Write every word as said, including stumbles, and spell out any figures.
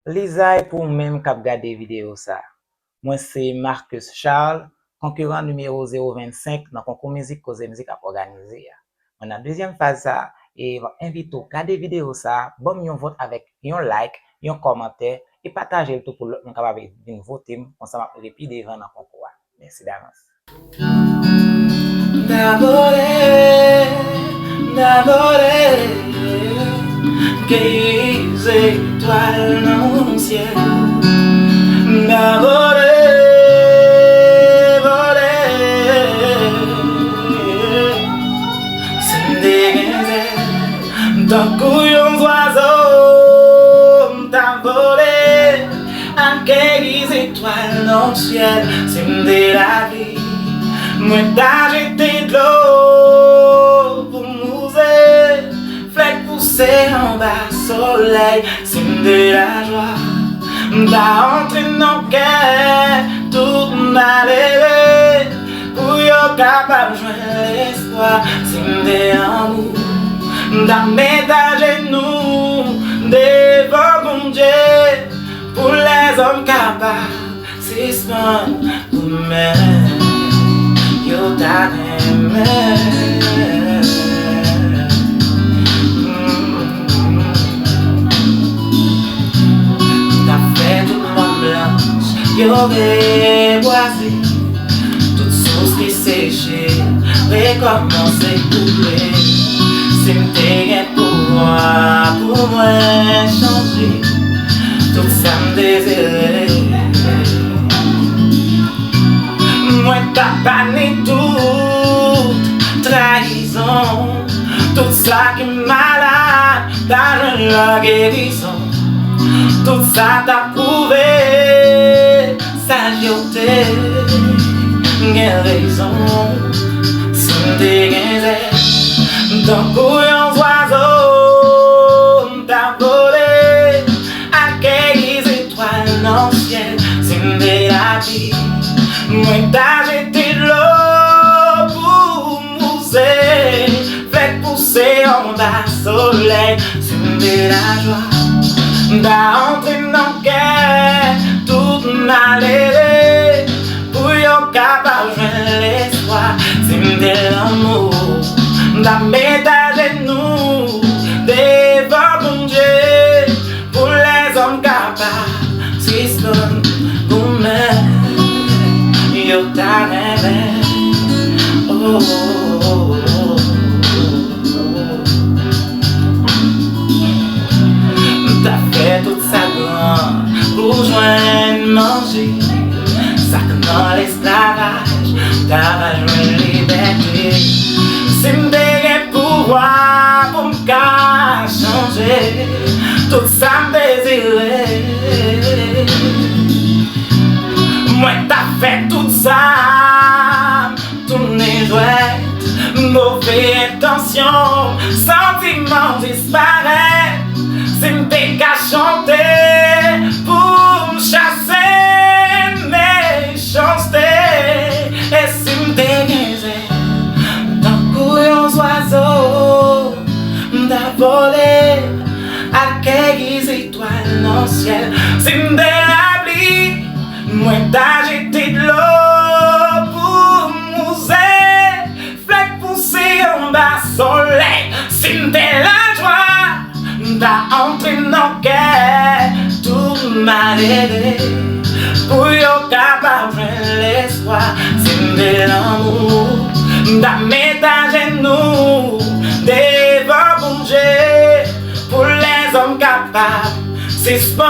Lizay, pou ou menm k ap gade videyo sa. Mwen se Marcus Charles, konkiran nimewo zewo vennsenk nan konkou mizik Koze Mizik ap òganize a. Mwen nan dezyèm faz sa, e m ap envite w gade videyo sa, ban m yon vòt avèk yon like, yon kòmantè, e pataje l tou pou lòt moun kapab vin vote m, konsa m ap rive pi devan nan konkou a. Mèsi davans. M ta vole, m ta vole, keyi zetwal nan syèl. M ta vole, vole, si m te gen zèl, tankou yon zwazo, m ta vole, al keyi zetwal nan syèl. Si m te lapli, mwen ta jete dlo pou m wouze, flè k pouse anba solèy. Si m te lajwa, m ta antre nan kè tout malere, pou yo kapab jwenn lespwa. Si m te lanmou, m ta met ajenou devan Bondye, pou lèzòm kapab sispann goumen, yo ta renmen. M ta fè tout mòn blanch yo rebwaze, tout sous ki seche rekòmanse koule. Si m te gen pouvwa pou mwen chanje tout sa m dezire, mwen ta bani tout trayizon, tout sa ki malad ta jwenn lagerizon, tout sa ta pwouve saj yo te gen rezon. Si m te gen zèl, tankou yon zwazo, m ta vole, al keyi zetwal nan syèl. Si m te lapli, mwen ta jete dlo pou m wouze, flè k pouse anba solèy. Si m te lajwa, m ta antre nan kè tout malere, pou yo kapab jwenn lespwa. Si m te lanmou, m ta met ajenou devan Bondye, pou lèzòm kapab sispann goumen, yo ta renmen. Oh, oh, oh, oh. M ta fè tout sa gran pou jwenn manje, sa k nan lesklavaj ta va jwenn libète. Si m te gen pouvwa pou m ka chanje tout sa m dezire, mwen ta fè tout sa m tounen jwèt. Move entansyon, santiman disparèt. Si m te ka chante pou m chase mechanste, e si m te gen zèl, tankou yon zwazo, m ta vole, al keyi zetwal nan syèl. Si m te lapli, mwen ta jete dlo pou m wouze, flè k pouse anba solèy. Si m te lajwa, m ta antre nan kè tout malere, pou yo kapab jwenn lespwa. Si m te lanmou, m ta met ajenou devan Bondye, pou lèzòm kapab sispann